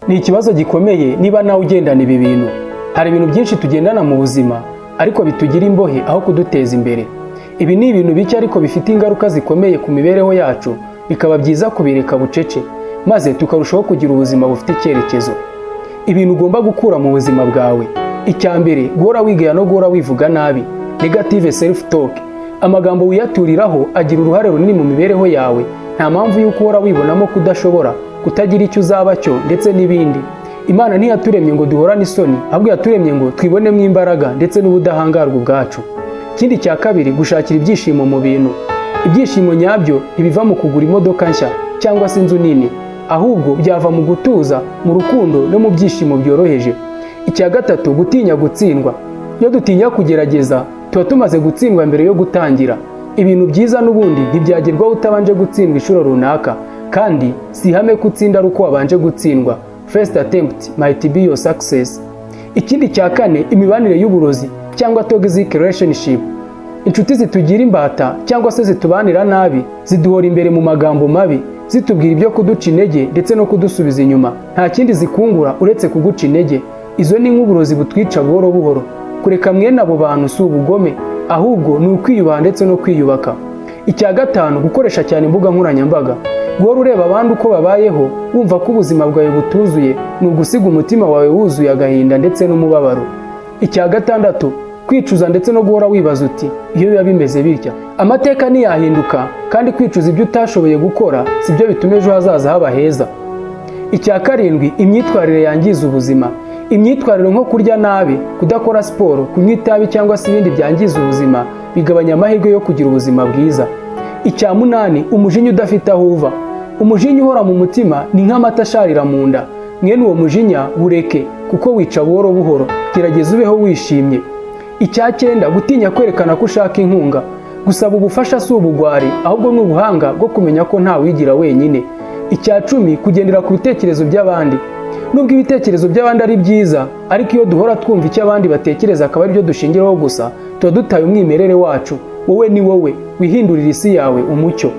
Ni ikibazo gikomeye niba nawe ugendana ibi bintu. Hari ibintu byinshi tugendana mu buzima ariko bitugira imbohe aho kuduteza imbere. Ibi ni ibintu bike ariko bifite ingaruka zikomeye ku mibereho yacu, bikaba byiza kubireka bucece, maze tukarushaho kugira ubuzima bufite icyerekezo. Ibintu ugomba gukura mu buzima bwawe: Icya mbere, guhora wigaya no guhora wivuga nabi, negative self talk. Amagambo wiyaturiraho agira uruhare runini mu mibereho yawe. Nta mpamvu y'uko uhora wibonamo kudashobora, kutagira icyo uzaba cyo, ndetse n'ibindi. Imana ntiyaturemye ngo duhorane isoni, ahubwo yaturemye ngo twibonemo imbaraga ndetse n'ubudahangarwa ubwacu. Ikindi cya kabiri, gushakira ibyishimo mu bintu. Ibyishimo nyabyo ntibiva mu kugura imodoka nshya cyangwa se inzu nini, ahubwo byava mu gutuza, mu rukundo no mu byishimo byoroheje. Icya gatatu, gutinya gutsindwa. Iyo dutinya kugerageza, tuba tumaze gutsindwa mbere yo gutangira. Ibintu byiza n'ubundi ntibyagerwaho utabanje gutsindwa inshuro runaka, kandi si ihame ko utsinda ari uko wabanje gutsindwa. First attempt might be your success. Ikindi cya kane, imibanire y'uburozi cyangwa toxic relationship. Inshuti zitugira imbata cyangwa se zitubanira nabi, ziduhora imbere mu magambo mabi, zitubwira ibyo kuduca intege ndetse no kudusubiza inyuma. Nta kindi zikungura uretse kuguca intege. Izo ni nk'uburozi butwica buhoro buhoro. Kureka mwene abo bantu si ubugome, ahubwo ni ukwiyubaha ndetse no kwiyubaka. Icya gatanu, gukoresha cyane imbuga nkoranyambaga. Guhora ureba abandi uko babayeho, wumva ko ubuzima bwawe butuzuye, ni ugusiga umutima wawe wuzuye agahinda ndetse n'umubabaro. Icya gatandatu, kwicuza ndetse no guhora wibaza uti: "Iyo biba bimeze bitya." Amateka ntiyahinduka, kandi kwicuza ibyo utashoboye gukora si byo bituma ejo hazaza haba heza. Icya karindwi, imyitwarire yangiza ubuzima. Imyitwarire nko kurya nabi, kudakora siporo, kunywa itabi cyangwa se ibindi byangiza ubuzima bigabanya amahirwe yo kugira ubuzima bwiza. Icya munani, umujinya udafite aho uva. Umujinya uhora mu mutima ni nk'amata asharira mu nda. Mwene uwo mujinya bureke, kuko wica buhoro buhoro. Gerageza ubeho wishimye. Icya cyenda, gutinya kwerekana ko ushaka inkunga. Gusaba ubufasha si ubugwari, ahubwo ni ubuhanga bwo kumenya ko nta wigira wenyine. Icya 10, kugendera ku bitekerezo by'abandi. Nubwo ibitekerezo by'abandi ari byiza, ariko iyo duhora twumva icyo abandi batekereza akaba aribyo dushingiraho gusa, tuba dutaye umwimerere wacu. Wowe ni wowe wihindurira isi yawe umucyo.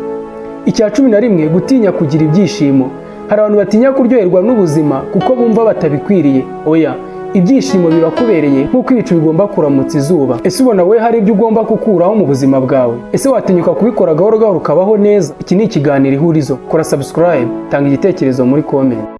Icya 11, gutinya kugira ibyishimo. Hari abantu batinya kuryoherwa n'ubuzima kuko bumva batabikwiriye. Oya, ibyishimo birakubereye nk'uko ibicu bigomba kuramutsa izuba. Ese ubona wowe hari ibyo ugomba gukuraho mu buzima bwawe? Ese watinyuka kubikora gahoro gahoro ukabaho neza? Iki ni ikiganiro Ihurizo. Kora subscribe, tanga igitekerezo muri comment.